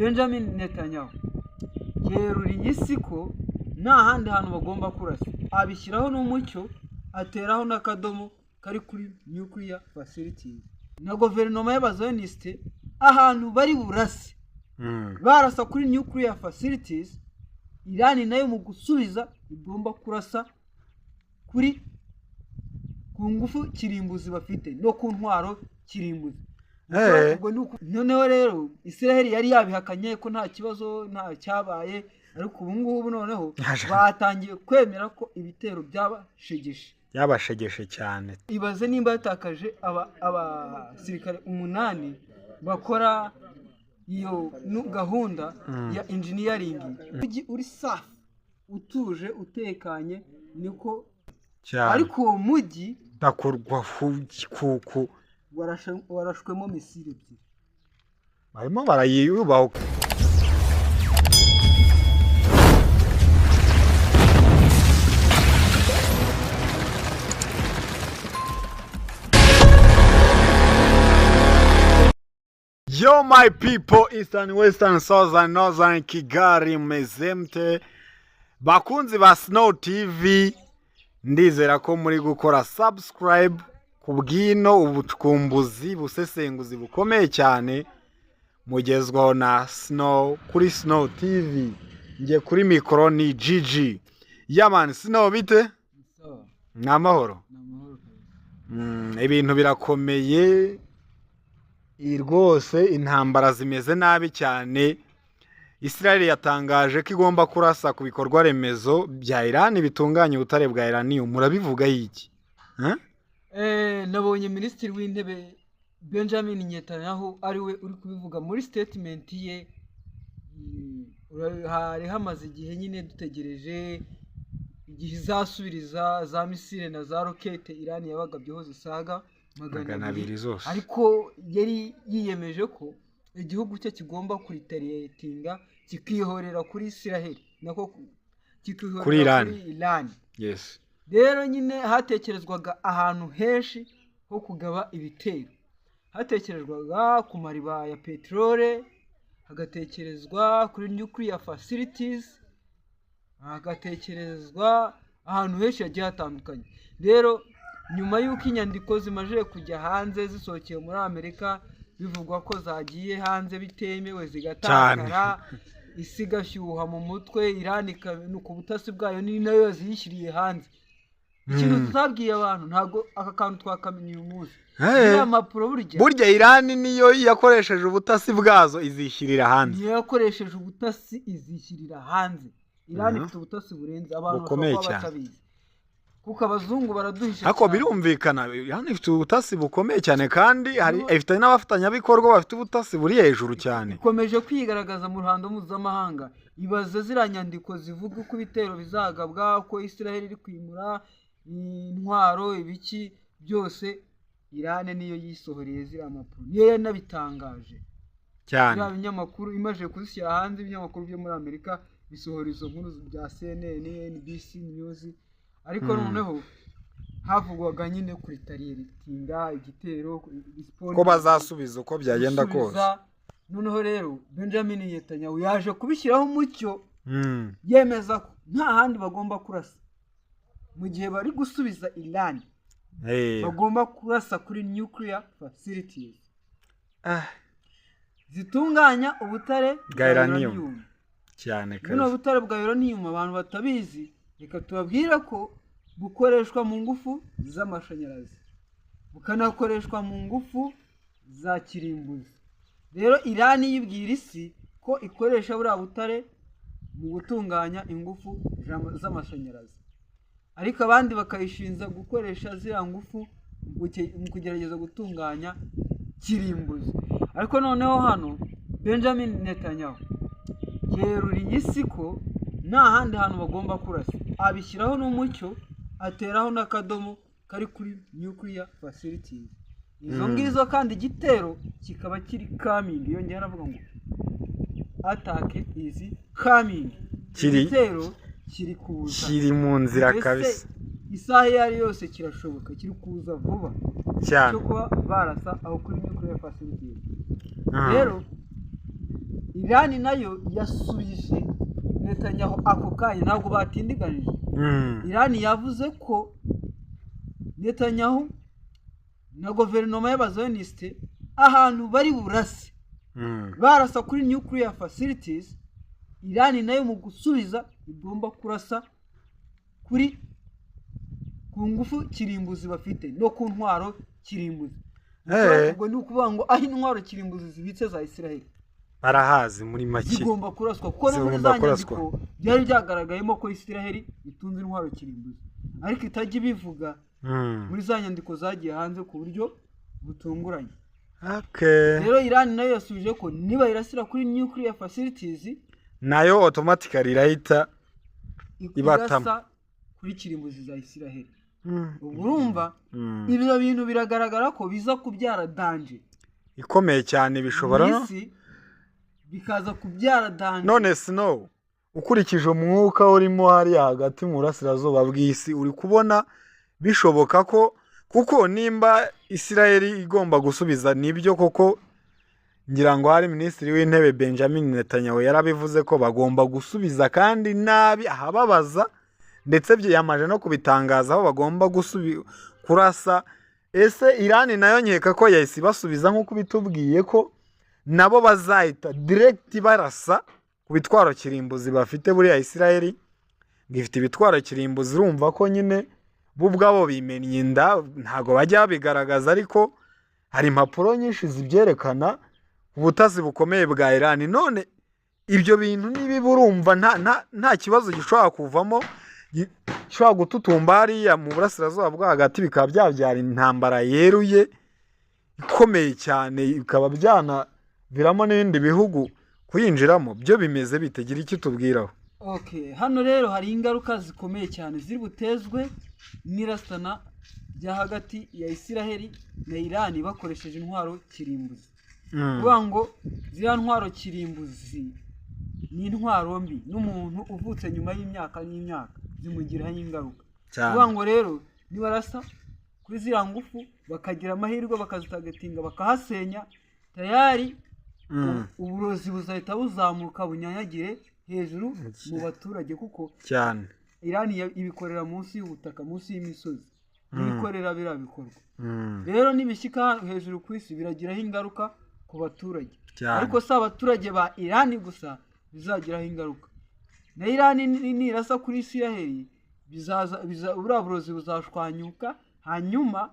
Benjamin Netanyahu yeruriye isi ko nta handi hantu bagomba kurasa, abishyiraho n'umucyo, ateraho n'akadomo kari kuri nuclear facilities. Na guverinoma y'abazonisite ahantu bari burase barasa kuri nuclear facilities, Irani nayo mu gusubiza igomba kurasa kuri ku ngufu kirimbuzi bafite no ku ntwaro kirimbuzi. Eh. Ubwo noneho rero Israel yari yabihakanye ko nta kibazo, nta cyabaye, ariko ubu ngubu noneho batangiye kwemera ko ibitero byabashegeshe. Byabashegeshe cyane. Ibaze nimba yatakaje abasirikare 8 bakora iyo gahunda ya engineering. Umujyi uri safi, utuje, utekanye, niko cyane. Ariko uwo mujyi Ndakurwa ku warashwemo misile 2. Barimo barayubaha. Yo my people, Eastern, Western, Southern, Northern, Kigali, meze bakunzi ba Snow TV, ndizera ko muri gukora subscribe ku bwino ubucukumbuzi busesenguzi bukomeye cyane mugezwaho na Snow kuri Snow TV. Nge kuri mikoro ni GG. Yamani Snow, bite? Sawa. Ni amahoro. Ni amahoro kabisa. Ibintu birakomeye rwose, intambara zimeze nabi cyane. Israel yatangaje ko igomba kurasa ku bikorwa remezo bya Iran bitunganya ubutare bwa uranium. Murabivuga iki? Huh? Nabonye minisitiri w'intebe Benjamin Netanyahu ari we uri kubivuga muri statement ye. Hari hamaze igihe nyine dutegereje igihe izasubiriza za misile na za rokete Iran yabagabyeho zisaga magana magana abiri abiri zose. Ariko yari yiyemeje ko igihugu cye kigomba kuretaliatinga, kikihorera kuri Israel, nako kikihorera Kuri Iran. Kuri Iran. Yes. Rero nyine hatekerezwaga ahantu henshi ho kugaba ibitero, hatekerezwaga ku mariba ya peterole, hagatekerezwa kuri nuclear facilities, hagatekerezwa ahantu henshi hagiye hatandukanye. Rero nyuma y'uko inyandiko zimaze kujya hanze zisohokeye muri Amerika, bivugwa ko zagiye hanze bitemewe, zigatakara, isi igashyuha mu mutwe, Iran ku butasi bwayo ni nayo yaziyishyiriye hanze. Ikintu tutabwiye abantu, ntabwo aka kantu twakamenya uyu munsi, ziriya mpapuro burya Burya Iran niyo yakoresheje ubutasi bwazo izishyirira hanze. Niyo yakoresheje ubutasi izishyirira hanze. Iran ifite ubutasi burenze abantu Bukomeye bashobora kuba cyane. batabizi, kuko abazungu baraduhisha Ariko cyane. birumvikana, Iran ifite ubutasi bukomeye cyane, kandi hari ifite n'abafatanyabikorwa bafite ubutasi buri hejuru cyane. Ikomeje kwigaragaza mu ruhando mpuzamahanga. Ibaze ziriya nyandiko zivuga uko ibitero bizagabwa, uko Israel iri kwimura intwaro, ibiki byose, Iran niyo yisohoreye ziriya mpapuro, niyo yanabitangaje. Cyane. Biriya binyamakuru imaze kuzishyira hanze, ibinyamakuru byo muri Amerika bisohora izo nkuru bya CNN, NBC News. Ariko noneho havugwaga nyine kuretaliatinga igitero Ko bazasubiza uko byagenda kose. gusubiza. Noneho rero Benjamin Netanyahu yaje kubishyiraho umucyo, yemeza ko nta handi bagomba kurasa mu gihe bari gusubiza Iran, bagomba kurasa kuri nuclear facilities zitunganya ubutare Bwa uranium. Cyane Buno kabisa. butare bwa uranium, abantu batabizi, reka tubabwire ko bukoreshwa mu ngufu z'amashanyarazi, bukanakoreshwa mu ngufu za kirimbuzi. Rero Iran yibwira isi ko ikoresha buriya butare mu gutunganya ingufu z'amashanyarazi, ariko abandi bakayishinza gukoresha ziriya ngufu mu kugerageza gutunganya kirimbuzi. Ariko noneho hano Benjamin Netanyahu yeruriye isi ko nta handi hantu bagomba kurasa, abishyiraho n'umucyo, ateraho n'akadomo kari kuri nuclear facilities izo ngizo, kandi igitero kikaba kiri coming. Yongera aravuga ngo attack is coming. Igitero kiri kuza. Kiri mu nzira. Mbese Kabisa. isaha iyo ari yose kirashoboka, kiri kuza vuba, Cyane. cyo kuba barasa aho kuri nuclear facilities. Rero Irani nayo yasubije Netanyahu ako kanya, ntabwo batindiganije. Irani yavuze ko Netanyahu na guverinoma y'abazonisite ahantu bari burase, barasa kuri nuclear facilities, Irani nayo mu gusubiza igomba kurasa kuri ku ngufu kirimbuzi bafite no ku ntwaro kirimbuzi. Ubwo ni ukuvuga ngo aho intwaro kirimbuzi zibitse za Israel barahazi muri make, zigomba kuraswa, kuko no muri Zigomba za kuraswa. nyandiko byari byagaragayemo ko Israel itunze intwaro kirimbuzi, ariko itajya ibivuga muri za nyandiko zagiye hanze ku buryo butunguranye. Rero Iran nayo yasubije ko niba irasira kuri nuclear facilities, nayo automatically irahita ibatamo. Irasa kuri kirimbuzi za Israel. Ubwo urumva ibyo bintu biragaragara ko biza kubyara danger ikomeye cyane, bishobora mu isi, bikaza kubyara danger. None Snow, ukurikije umwuka urimo hariya hagati mu burasirazuba bw'isi, uri kubona bishoboka ko kuko nimba Isirayeli igomba gusubiza, nibyo koko, ngira ngo hari minisitiri w'intebe Benjamin Netanyahu yarabivuze ko bagomba gusubiza kandi nabi ahababaza, ndetse yamaje no kubitangaza aho bagomba kurasa. Ese Irani nayo nkeka ko yahise ibasubiza nk'uko bitubwiye ko nabo bazahita direct barasa ku bitwaro kirimbuzi bafite? Buriya Isirayeli ngo ifite ibitwaro kirimbuzi, urumva ko nyine bo ubwabo bimennye inda, ntabwo bajya babigaragaza, ariko hari impapuro nyinshi zibyerekana ubutasi bukomeye bwa Irani. None ibyo bintu nibiba, urumva nta kibazo gishobora kuvamo gishobora gututumba hariya mu burasirazuba bwo hagati, bikaba byabyara intambara yeruye ikomeye cyane, bikaba byanaviramo n'ibindi bihugu kuyinjiramo? Byo bimeze bite? Gira icyo tubwiraho. Okay, hano rero hari ingaruka zikomeye cyane ziri butezwe n'irasana rya hagati ya Isiraheli na Irani bakoresheje intwaro kirimbuzi. Kuvuga ngo ziriya ntwaro kirimbuzi ni intwaro mbi, n'umuntu uvutse nyuma y'imyaka n'imyaka zimugiraho ingaruka. Kuvuga ngo rero nibarasa kuri ziriya ngufu bakagira amahirwe bakazitagatinga bakahasenya, tayari uburozi buzahita buzamuka bunyanyagire hejuru mu baturage, kuko Irani ibikorera munsi y'ubutaka, munsi y'imisozi, ibikorera biriya bikorwa. Rero nibishyika hejuru ku isi biragiraho ingaruka ku baturage. Ariko si abaturage ba Irani gusa bizagiraho ingaruka, na Irani nirasa kuri Isiraheli bizaza buriya burozi buzashwanyuka, hanyuma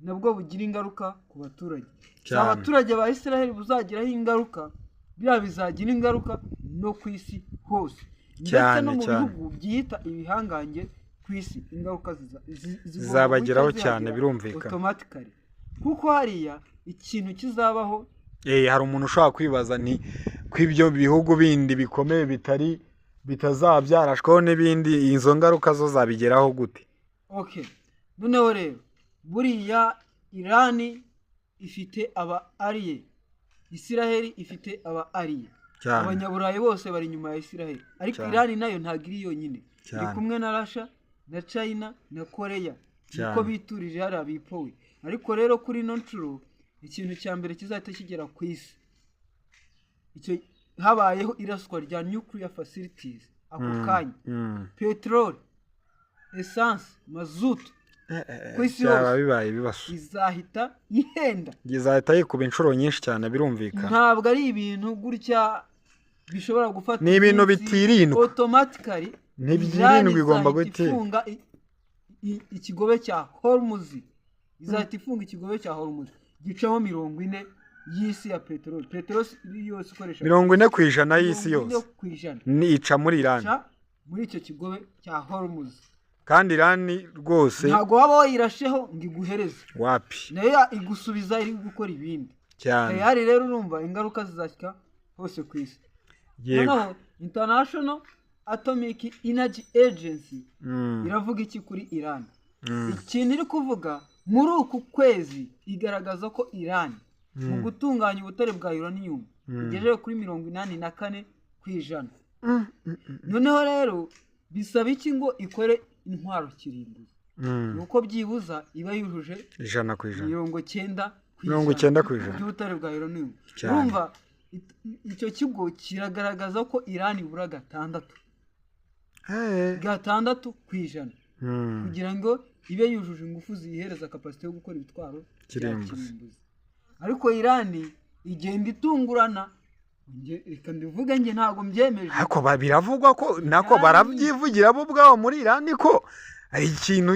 nabwo bugira ingaruka ku baturage. Si abaturage ba Isiraheli buzagiraho ingaruka, biriya bizagira ingaruka no ku isi hose, ndetse no mu bihugu byiyita ibihangange ku isi, ingaruka zigomba Zizabageraho guhita cyane, zihagera birumvikana. automatically, kuko hariya ikintu kizabaho. Hari umuntu ushobora kwibaza nti ko ibyo bihugu bindi bikomeye bitari bitazaba byarashweho n'ibindi, izo ngaruka zo zabigeraho gute? Okay, noneho rero buriya Irani ifite aba allié, Isiraheli ifite aba allié, Abanyaburayi bose bari inyuma ya Isiraheli, ariko Irani nayo ntabwo iri yonyine, iri kumwe na Russia na China na Korea, niko biturije hariya bipowe. Ariko rero kuri ino nshuro ikintu cya mbere kizahita kigera ku isi, icyo habayeho iraswa rya nuclear facilities ako kanya, peteroli, essence, mazutu ku isi Byaba hose bibaye ibibazo. izahita ihenda. Izahita yikuba inshuro nyinshi cyane, birumvikana. Ntabwo ari ibintu gutya bishobora gufata Ni ibintu iminsi, bitirindwa. automatically Ntibyirindwa, Iran igomba izahita guhita ifunga ikigobe cya Hormuz, izahita ifunga ikigobe cya Hormuz gicamo 40 y'isi ya peteroli, peteroli yose ikoresha 40% y'isi 40 yose ku ijana ni ica muri Irani. ica muri icyo kigobe cya Hormuz. Kandi Irani rwose Ntabwo waba wayirasheho ngo iguhereze, wapi. nayo igusubiza iri gukora ibindi. Tayari rero urumva ingaruka zizashyika hose ku isi. Noneho International Atomic Energy Agency iravuga iki kuri Iran? Ikintu iri kuvuga muri uku kwezi, igaragaza ko Iran mu gutunganya ubutare bwa uranium igejeje kuri 84%. Noneho rero bisaba iki ngo ikore intwaro kirimbuzi? Ni uko byibuza iba yujuje 100%. 90 ku 90%. by'ubutare bwa uranium. Urumva Icyo kigo kiragaragaza ko Irani ibura 6, Eh. 6% kugira ngo ibe yujuje ingufu ziyihereza capacité yo gukora ibitwaro bya Kirimbuzi. kirimbuzi. Ariko Irani igenda itungurana. Reka mbivuge, njye ntabwo mbyemeje. Ariko biravugwa ko nako Irani- barabyivugira bo ubwabo muri Irani ko ari ikintu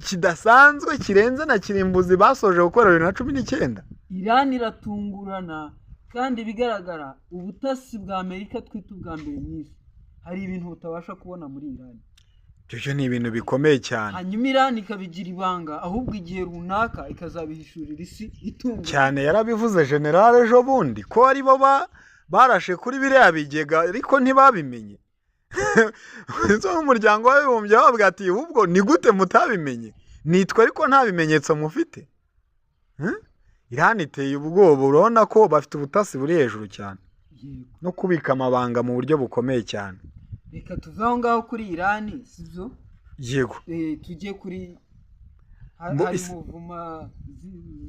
kidasanzwe kirenze na kirimbuzi basoje gukora 2019. Irani iratungurana, kandi ibigaragara ubutasi bwa Amerika twita ubwa mbere mu isi, hari ibintu butabasha kubona muri Irani. Ibyo ni ibintu bikomeye cyane. Hanyuma Irani ikabigira ibanga, ahubwo igihe runaka ikazabihishurira isi itungurana. Cyane, yarabivuze generale ejo bundi ko aribo barashe kuri biriya bigega ariko ntibabimenye. Zo nk'umuryango w'abibumbye bavuga ati: "Ahubwo ni gute mutabimenye? Nitwe ariko nta bimenyetso mufite." Irani iteye ubwoba, urabona ko bafite ubutasi buri hejuru cyane no kubika amabanga mu buryo bukomeye cyane. Reka tuve aho ngaho kuri Irani, sibyo? Yego. Tujye kuri hari mouvement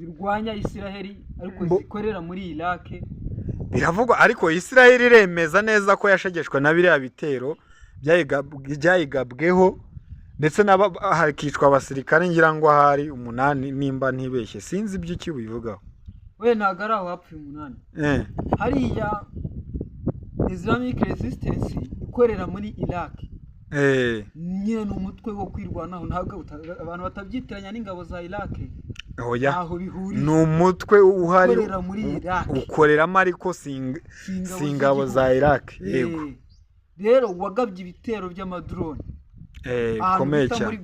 zirwanya Isiraheli ariko zikorera muri Irake. Biravugwa, ariko Israel iremeza neza ko yashegeshwe na biriya bitero byayigabweho, ndetse hakicwa abasirikare ngira ngo ahari 8 nimba ntibeshye, sinzi ibyo icyo ubivugaho. We, ntabwo ari aho hapfuye 8. Hariya Islamic Resistance ikorera muri Iraq nyine ni umutwe wo kwirwanaho, ntabwo abantu batabyitiranya n'ingabo za Iraq. Oya. Ntaho bihuriye. Ni umutwe uhari Ukorera muri Iraq. Ukoreramo ariko si Si ingabo si ingabo z'igihugu. za Iraq, yego. Rero wagabye ibitero by'amadrone ahantu bikomeye bita cyane.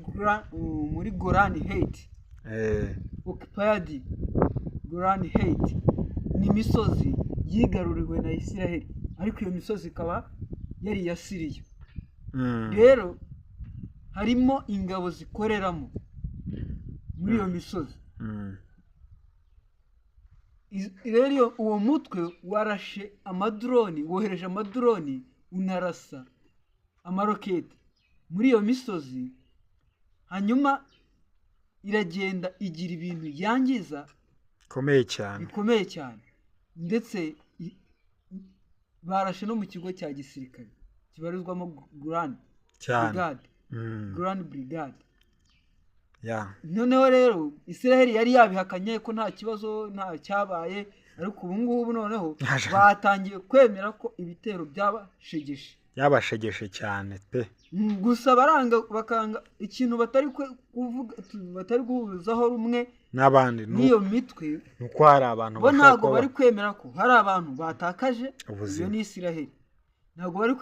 Muri Golan Heights, occupied Golan Heights, ni imisozi yigaruriwe na Israel, ariko iyo misozi ikaba yari iya Siriya. Rero harimo ingabo zikoreramo muri iyo misozi. Rero uwo mutwe warashe amadroni, wohereje amadroni, unarasa amaroketi muri iyo misozi, hanyuma iragenda igira ibintu yangiza bikomeye cyane. Bikomeye cyane, ndetse barashe no mu kigo cya gisirikare kibarizwamo Golan Brigade. Golan Brigade. Noneho rero Israel yari yabihakanye ko nta kibazo, nta cyabaye, ariko ubu ngubu noneho batangiye kwemera ko ibitero byabashegeshe. Byabashegeshe cyane pe. Gusa baranga, bakanga ikintu batari kuvuga, batari guhurizaho rumwe n'abandi n'iyo mitwe. Ni uko hari abantu bo bashobora ntabwo kuba bari kwemera ko hari abantu batakaje ubuzima. Iyo ni Israel, ntabwo bari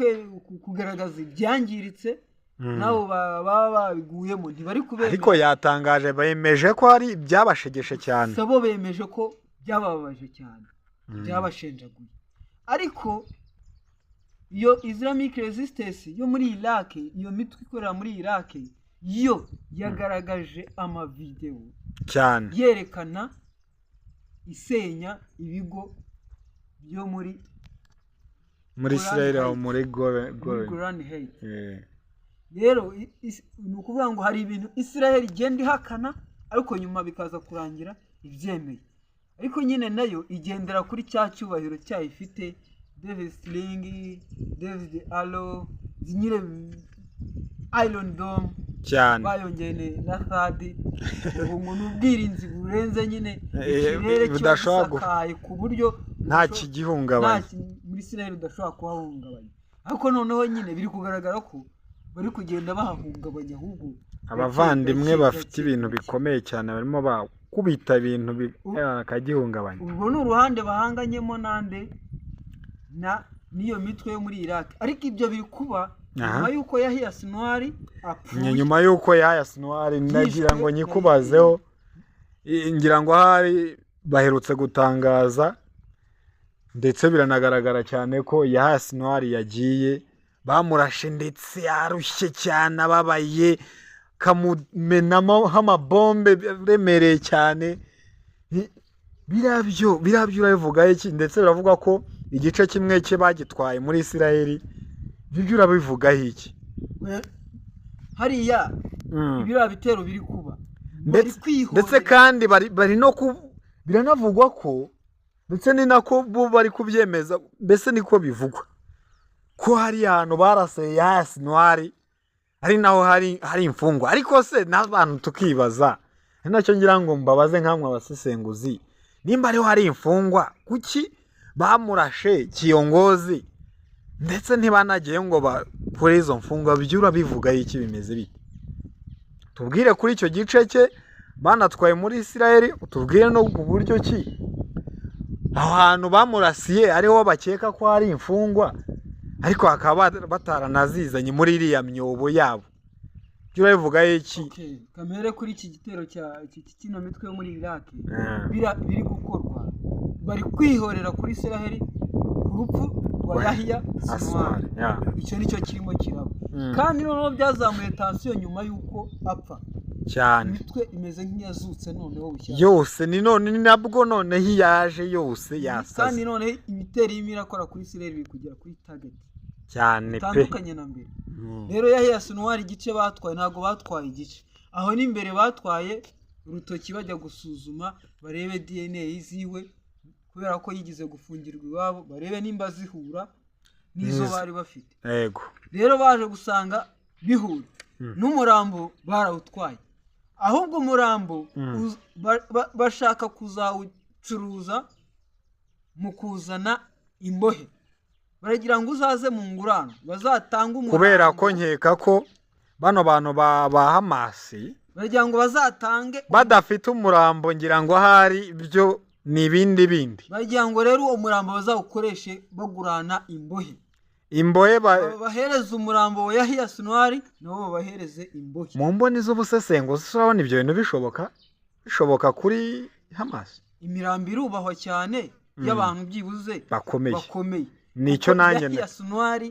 kugaragaza ibyangiritse nabo baba babiguyemo, ntibari kubemera. Ariko yatangaje, bemeje ko hari ibyabashegeshe cyane. Gusa bo bemeje ko byabababaje cyane, byabashenjaguye. Ariko iyo Islamic Resistance yo muri Iraq, iyo mitwe ikorera muri Iraq, yo yagaragaje amavidewo yerekana isenya ibigo byo muri muri Golan Israel aho Heights. Muri Muri Golan. Golan Heights. Rero ni ukuvuga ngo hari ibintu Israel igenda ihakana, ariko nyuma bikaza kurangira ibyemeye. Ariko nyine nayo igendera kuri cya cyubahiro cyayo ifite, David Sling, David Arrow, nyine Iron Dome bayongeye na THAAD, ubu ngo ni ubwirinzi burenze nyine, ikirere kiba budashobora gisakaye ku buryo nta kigihungabanya. Nta muri Israel udashobora kuhahungabanya. Ariko noneho nyine biri kugaragara ko bari kugenda bahahungabanya ahubwo abavandimwe gake, bafite gake, ibintu gake. bikomeye cyane, barimo bakubita ibintu bakagihungabanya. Urwo ni uruhande bahanganyemo nande? Na n'iyo mitwe yo muri Iraq. Ariko ibyo biri kuba nyuma y'uko Yahya Sinwar apfuye. Nyuma y'uko Yahya Sinwar, nagira ngo Yishwe. nyikubazeho, ngira ngo ahari baherutse gutangaza, ndetse biranagaragara cyane ko Yahya Sinwar yagiye, bamurashe ndetse yarushye cyane, ababaye, kamumenamo amabombe aremereye cyane. Biriya byo urabivugaho iki? Ndetse biravuga ko igice kimwe cye bagitwaye muri Isiraheli, ibyo byo urabivugaho iki? Hariya biriya bitero biri kuba bari Ndetse kwihorera. Ndetse kandi bari no ku biranavugwa ko Ndetse ni nako bo bari kubyemeza, mbese niko bivugwa ko hari ahantu baraseye Yahya Sinwar, ari naho hari imfungwa. Ariko se n'abantu tukibaza, ari nacyo ngira ngo mbabaze nkamwe abasesenguzi, nimba ariho hari imfungwa, kuki bamurashe kiyongozi ndetse ntibanagiye ngo bakure izo mfungwa? Byo urabivuga iki, bimeze bite? Tubwire kuri icyo gice cye banatwaye muri Isirayeli, utubwire no ku buryo ki aho hantu bamurasiye ariho bakeka ko hari imfungwa, ariko bakaba bataranazizanye muri iriya myobo yabo. Byo urabivuga iki? Okay, kamere kuri iki gitero cya iki kino mitwe yo muri Iraq biri gukorwa, bari kwihorera kuri Isiraheli ku rupfu rwa Yahya Sinwar. Icyo nicyo kirimo kiraba. Kandi noneho byazamuye tension nyuma y'uko apfa cyane. Imitwe imeze nk'iyazutse noneho bushyashya yose, ni none ni nabwo noneho iyaje yose kandi yasaze noneho ibitero irimo irakora kuri Isiraheli biri kugera kuri target cyane pe. bitandukanye na mbere. Rero Yahya Sinwar igice batwaye, ntabwo batwaye igice aho n'imbere, batwaye urutoki bajya gusuzuma barebe DNA ziwe, kubera ko yigize gufungirwa iwabo, barebe nimba zihura n'izo N'izo. bari bafite. Rero baje gusanga bihura n'umurambo barawutwaye, ahubwo umurambo bashaka kuzawucuruza mu kuzana imbohe, baragira ngo uzaze mu ngurano bazatange umurambo. Kubera ko nkeka ko bano bantu ba Hamasi baragira ngo bazatange badafite umurambo, ngira ngo ahari byo ni ibindi bindi. Bagira ngo rero uwo murambo bazawukoreshe bagurana imbohe. Imbohe Babahereze umurambo wa Yahya Sinwar, nabo babahereze imbohe. Mu mboni z'ubusesenguzi urabona ibyo bintu bishoboka kuri Hamas? Imirambo irubahwa cyane y'abantu byibuze bakomeye. Bakomeye. Nicyo Kuko nanjye Yahya Sinwar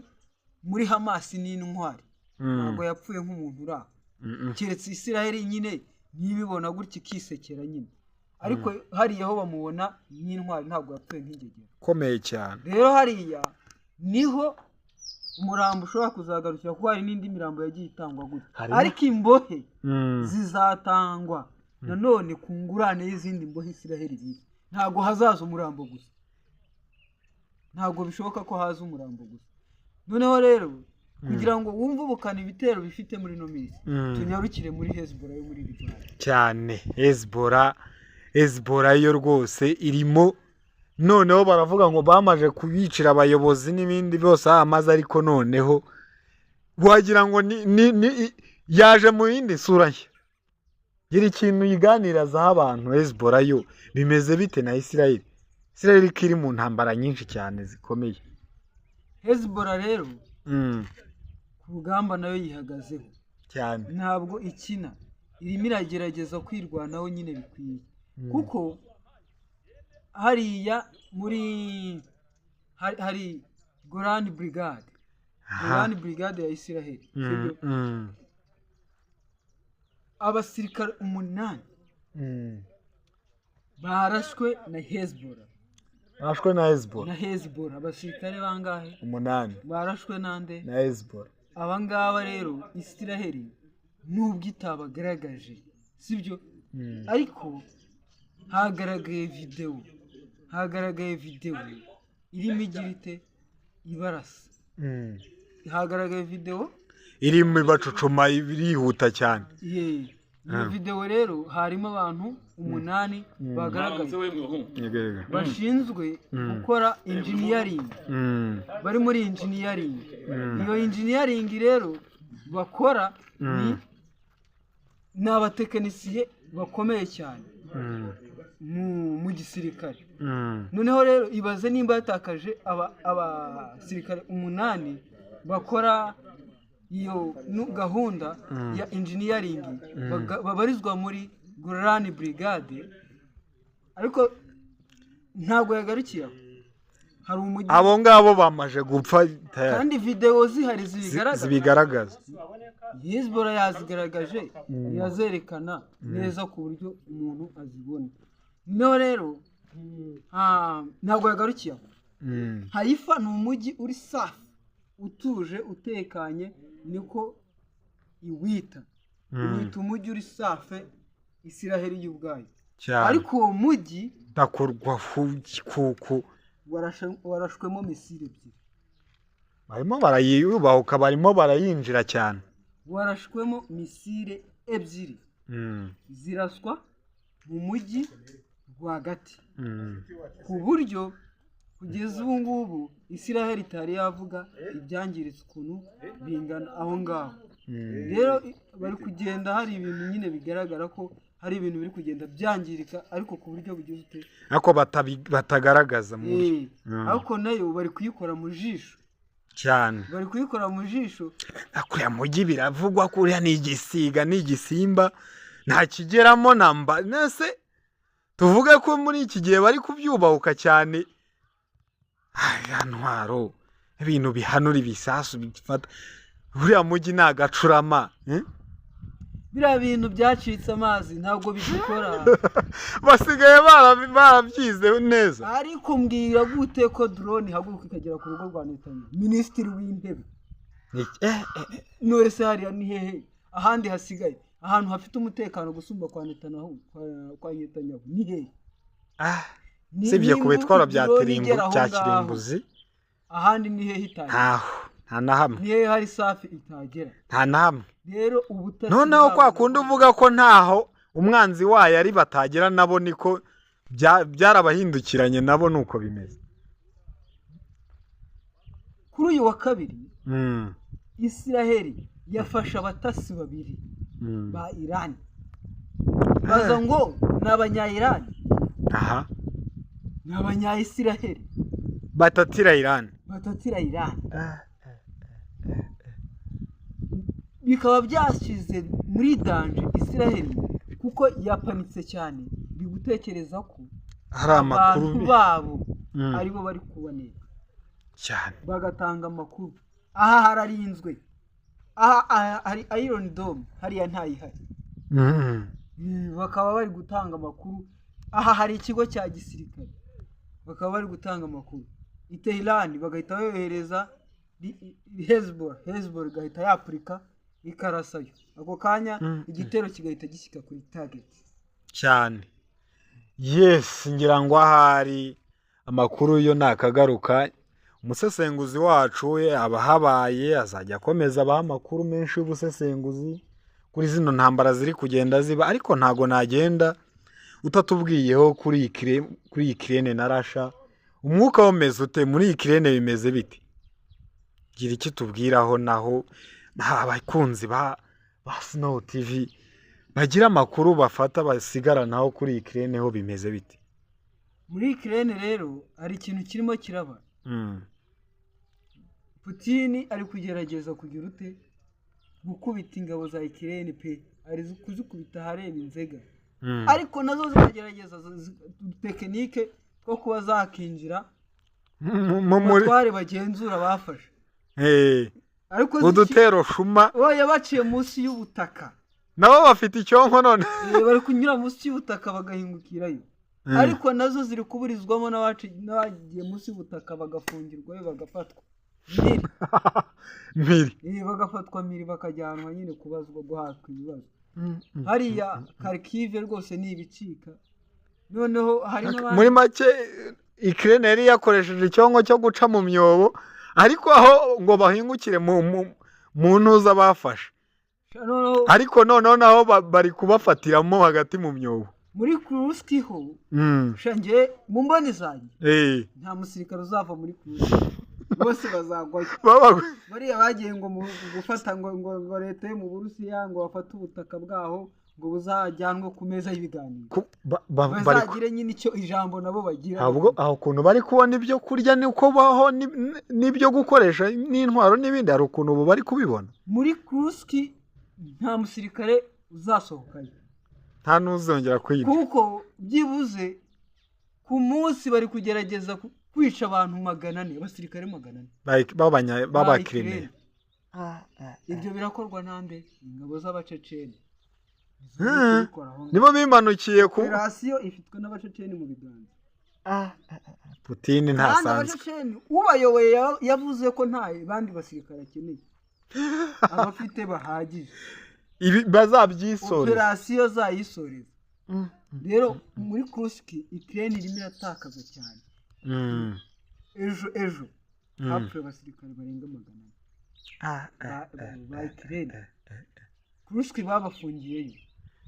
muri Hamas ni intwari, ntabwo yapfuye nk'umuntu uri aho, keretse Isiraheli nyine ntibibona gutya ikisekera nyine, ariko hariya ho bamubona nk'intwari, ntabwo yapfuye nk'ingegera. Ukomeye cyane. Rero hariya niho umurambo ushobora kuzagarukira, kuko hari n'indi mirambo yagiye itangwa gutya, ariko imbohe zizatangwa nanone ku ngurane y'izindi mbohe Isiraheli iri. Ntabwo hazaza umurambo gusa, ntabwo bishoboka ko haza umurambo gusa. Noneho rero kugira ngo wumve ubukana ibitero bifite muri ino minsi, tunyarukire muri Hezbollah yo muri Libani. Cyane, Hezbollah yo rwose irimo. Noneho baravuga ngo bamaje kubicira abayobozi n'ibindi byose amaze, ariko noneho wagira ngo ni yaje mu yindi sura nshya. Gira ikintu yiganirazaho abantu. Hezbollah yo bimeze bite na Israel? Israel ko iri mu ntambara nyinshi cyane zikomeye. Hezbollah rero ku rugamba nayo yihagazeho. Cyane. Ntabwo ikina, irimo iragerageza kwirwanaho nyine bikwiye, kuko hariya muri hari Golan Brigade, Golan Brigade ya Isiraheli, sibyo? Abasirikare 8 barashwe na Hezbollah. Barashwe na Hezbollah. Na Hezbollah. Abasirikare bangahe? 8. Barashwe nande? Na Hezbollah. Aba ngaba rero Isiraheli nubwo itabagaragaje, sibyo, ariko hagaragaye videwo irimo igira ite, ibarasa. Hagaragaye videwo irimo ibacucuma irihuta cyane. Ye, iyo videwo rero harimo abantu 8 bagaragaye bashinzwe gukora engineering, bari muri engineering. Iyo engineering rero bakora ni abatekinisiye bakomeye cyane mu gisirikare. Noneho rero ibaze nimba yatakaje abasirikare 8 bakora iyo gahunda ya engineering, babarizwa muri Golan Brigade. Ariko ntabwo yagarukiye aho, hari umujyi Abo ngabo bamaje gupfa tayari. Kandi videwo zihari zibigaragaza. Zibigaragaza. Hezbollah yazigaragaje, irazerekana neza ku buryo umuntu azibona. Noneho rero ntabwo yagarukiye aho. Haifa ni umujyi uri safi, utuje, utekanye, niko iwita. Iwita umujyi uri safe Isiraheli y'ubwayo. Cyane. Ariko uwo mujyi Udakorwaho kuko Warashwemo missile ebyiri. Barimo barayubahuka, barimo barayinjira cyane. Warashwemo missile ebyiri ziraswa mu mujyi rwagati, ku buryo kugeza ubu ngubu Israel itari yavuga ibyangiritse ukuntu bingana aho ngaho. Rero bari kugenda, hari ibintu nyine bigaragara ko hari ibintu biri kugenda byangirika, ariko ku buryo bugize ute, ariko batagaragaza mu buryo. Ariko nayo bari kuyikora mu jisho. Cyane. Bari kuyikora mu jisho. Kuriya mujyi biravugwa ko uriya ni igisiga, ni igisimba, nta kigeramo namba. Nese tuvuge ko muri iki gihe bari kubyubahuka cyane? Aya ntwaro, ibintu bihanura ibisasu bifata uriya mujyi ni agacurama, eh? Biriya bintu byacitse amazi, ntabwo bigikora. Basigaye barabyize neza. Ariko mbwira gute ko drone ihaguruka ikagera ku rugo rwa Netanyahu, minisitiri w'intebe? None se hariya ni hehe ahandi hasigaye ahantu hafite umutekano gusumba kwa Netanyahu, kwa Netanyahu ni hehe? Usibye ku Nimba bitwaro bya drone tirimbu igera aho bya ngaho, kirimbuzi, ahandi ni hehe itagera? Ntaho, nta na hamwe. Ni hehe hari safi itagera? Nta na hamwe. Rero ubutasi Noneho bwabo kwa kundi uvuga ko ntaho umwanzi wayo ari batagera, nabo niko byarabahindukiranye, nabo nuko bimeze. Kuri uyu wa kabiri, Isiraheli yafashe abatasi babiri ba Irani, baza ngo ni abanya-Irani, ni abanya-Isiraheli. Batatira Irani. Batatira Irani, bikaba byashyize muri danger Isiraheli, kuko yapanitse cyane, iri gutekereza ko hari amakuru abantu babo aribo bari kuboneka cyane, bagatanga amakuru. Aha hararinzwe, aha hari Iron Dome, hariya ntayihari. Bakaba bari gutanga amakuru. Aha hari ikigo cya gisirikare, bakaba bari gutanga amakuru i Tehran, bagahita bayohereza Hezbollah, Hezbollah igahita yapurika ikarasayo ako kanya, igitero kigahita gishyika kuri target. Cyane, yes. Ngira ngo ahari amakuru yo nakagaruka, umusesenguzi wacu we aba ahabaye, azajya akomeza abaha amakuru menshi y'ubusesenguzi kuri zino ntambara ziri kugenda ziba. Ariko ntago nagenda utatubwiyeho kuri Ukraine na Russia. Umwuka womeze ute muri Ukraine? Bimeze bite? Gira icyo tubwiraho, naho abakunzi ba Snow TV bagira amakuru bafata basigaranaho. Kuri Ukraine ho bimeze bite? Muri Ukraine rero hari ikintu kirimo kiraba. Putin ari kugerageza kugira ute, gukubita ingabo za Ukraine pe, ari kuzikubita ahareba inzega, ariko nazo zikagerageza technique two kuba zakinjira muri batware bagenzura bafashe, ariko udutero shuma. Oya, baciye munsi y'ubutaka. Nabo bafite icyonko none. Bari kunyura munsi y'ubutaka bagahingukirayo, ariko nazo ziri kuburizwamo n'abagiye munsi y'ubutaka, bagafungirwayo, bagafatwa mpiri. Mpiri. Bagafatwa mpiri, bakajyanwa nyine kubazwa, guhatwa ibibazo. Hariya Kharkiv rwose ni ibicika. Noneho hari n'abandi. Muri make, Ukraine yari yakoresheje icyonko cyo guca mu myobo, ariko aho ngo bahingukire mu ntuza bafashe, Noneho ariko noneho naho bari kubafatiramo hagati mu myobo. Muri Kursk ho, sha, njye mu mboni zanjye, nta musirikare uzava muri Kursk, bose bazagwayo. Bariya bagiye ngo mu gufata ngo leta yo mu Burusiya ngo bafate ubutaka bwaho, ngo buzajyanwe ku meza y'ibiganiro, bari bazagire nyine icyo ijambo nabo bagira. Ntabwo aho ukuntu bari kubona ibyo kurya, niko baho n'ibyo gukoresha n'intwaro n'ibindi, hari ukuntu ubu bari kubibona. Muri Kursk nta musirikare uzasohokayo. Nta n'uzongera kwiga. Kuko byibuze ku munsi bari kugerageza kwica abantu 400, abasirikare 400 b'abakirine. Ibyo birakorwa nande? Ingabo z'Abaceceni. Nibo bimanukiye ku Operasiyo ifitwe n'Abaceceni mu biganza. Putin Kandi ntasanzwe. Abaceceni ubayoboye yavuze ko nta bandi basirikare akeneye, abafite bahagije. Ibi bazabyisoreza. Operasiyo zayisoreza. Rero muri Kursk, Ukraine irimo iratakaza cyane. Ejo ejo hapfuye abasirikare barenga 400 ba Ukraine. Kursk babafungiyeyo.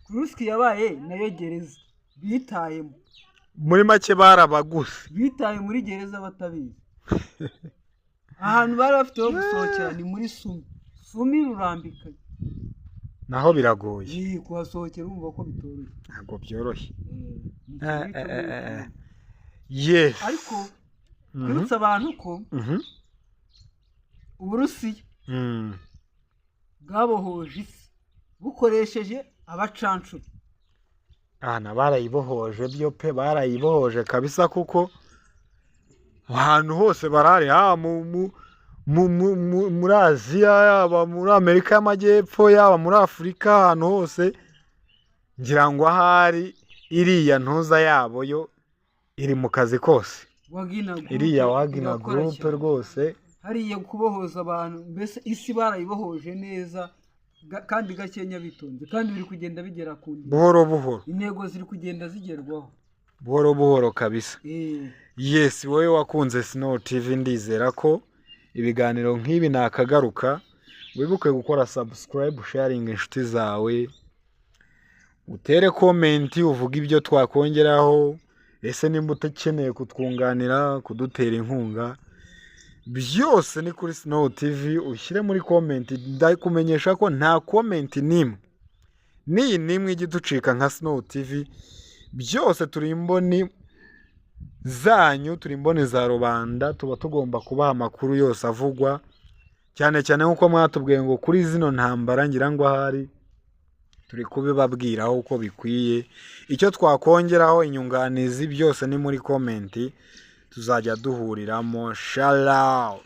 Kursk yabaye nayo gereza bitayemo. Muri make barabaguse. Bitaye muri gereza batabizi. Ahantu bari bafite ho gusohokera ni muri Sumi. Sumi rurambikanye. Naho biragoye. Ni kuhasohokera, urumva ko bitoroshye. Ntabwo byoroshye. Ni ikintu cyo muri Ukraine. Ariko twibutse abantu ko Uburusiya bwabohoje isi bukoresheje abacancuro. Aha barayibohoje byo pe, barayibohoje kabisa, kuko ahantu hose barahari, haba muri Aziya, yaba muri Amerika y'Amajyepfo, yaba muri Afurika, ahantu hose. Ngira ngo ahari iriya ntuza yabo yo iri mu kazi kose. Wagner Group Iriya Wagner irakora Group cyane. rwose. Hariya kubohoza abantu, mbese isi barayibohoje neza kandi gakenya bitonze, kandi biri kugenda bigera ku ntego. Buhoro buhoro. Intego ziri kugenda zigerwaho. Buhoro buhoro kabisa. Yes, wowe wakunze Snow TV, ndizera ko ibiganiro nk'ibi nakagaruka. Wibuke gukora subscribe, sharing inshuti zawe, utere comment, uvuge ibyo twakongeraho. Ese nimba utakeneye kutwunganira, kudutera inkunga, byose ni kuri Snow TV. Ushyire muri comment. Ndakumenyesha ko nta comment n'imwe n'iyi n'imwe ijya iducika nka Snow TV. Byose turi imboni zanyu, turi imboni za rubanda, tuba tugomba kubaha amakuru yose avugwa, cyane cyane nk'uko mwatubwiye ngo kuri zino ntambara. Ngira ngo ahari turi kubibabwiraho uko bikwiye. Icyo twakongeraho, inyunganizi, byose ni muri comment, tuzajya duhuriramo. Shout.